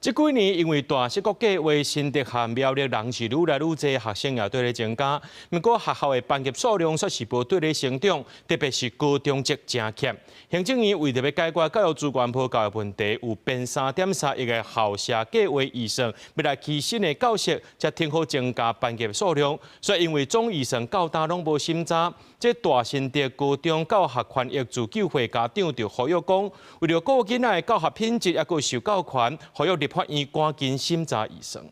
這幾年因為大矽谷計畫，新竹和苗栗人是愈來愈濟，學生也綴咧增加。毋過學校的班級數量卻是無綴咧成長，特別是高中職誠欠。行政院為著欲解決教育資源無夠的問題，有編3.3億的校舍計畫預算，欲來起新的教室，才挺好增加班級數量。所以因為總預算到今攏無審查，這大新竹高中教學權益自救會家長就呼籲講，為著顧囡仔的教學品質，抑閣受教權，呼籲立法院趕緊審查預算。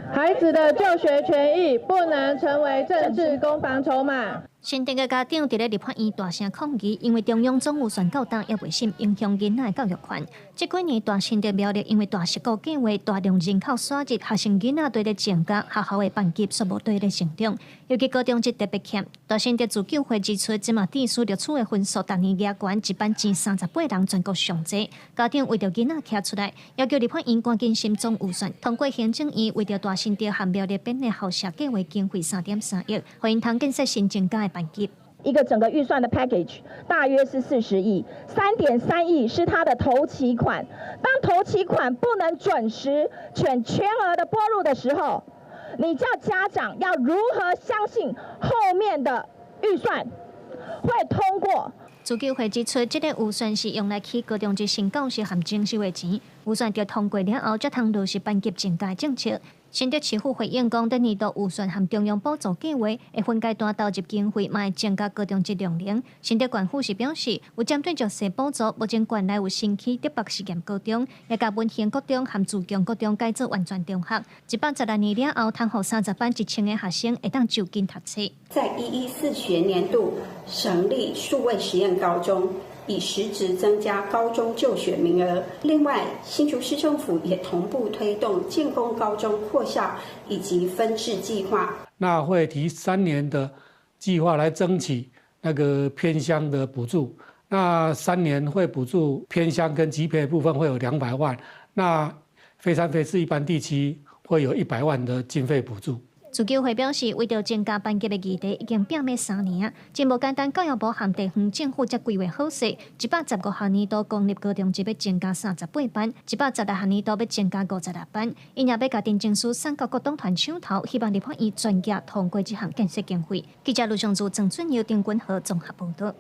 孩子的就學權益不能成為政治攻防籌碼。新竹的家長佇咧立法院大聲抗議，因為中央總預算到今猶未審，影響囡仔的教育權。這幾年大新竹苗栗因為大矽谷計畫大量人口徙入，學生囡仔綴咧增加，學校的班級數無綴咧成長，尤其高中職特別欠。大新竹自救會指出，這馬致仕錄取的分數，逐年額懸一班前38人全國上濟。家長為著囡仔徛出來，要求立法院趕緊審總預算，通過行政院為著大新竹和苗栗編的校舍計畫經費3.3億，予𪜶通建設新增加的班級。一個整個預算的 package 大約是40億，3.3億是他的頭期款。當頭期款不能準時全額的撥入的時候，你叫家長要如何相信後面的預算會通過？自救會指出，這個預算是用來起高中職新教室和整修的錢。預算著通過了後，才通落實班級增加政策。新竹市府回應講，等年度預算和中央補助計畫會分階段投入經費，嘛會增加高中職量能。新竹縣府是表示，有針對弱勢補助，目前縣內有新起德北實驗高中，也共文興國中和自強國中改做完全中學。116年了後，通予30班1000個學生會當就近讀冊。在114學年度成立數位實驗高中，以實質增加高中就學名額。另外，新竹市政府也同步推動建功高中擴校以及分制計劃。那會提3年的計劃來爭取那個偏鄉的補助。那三年會補助偏鄉跟集培部分會有200萬，那非三非四一般地區會有100萬的經費補助。自救會表示，為著增加班級的議題已經拼欲3年啊，真無簡單。教育部和地方政府才規劃好勢，115學年度公立高中職欲增加38班，116學年度欲增加56班。𪜶也欲共陳情書送到各黨團手頭，希望立法院全額通過這項建設經費。記者盧尚祖、鄭俊耀、丁君和綜合報導。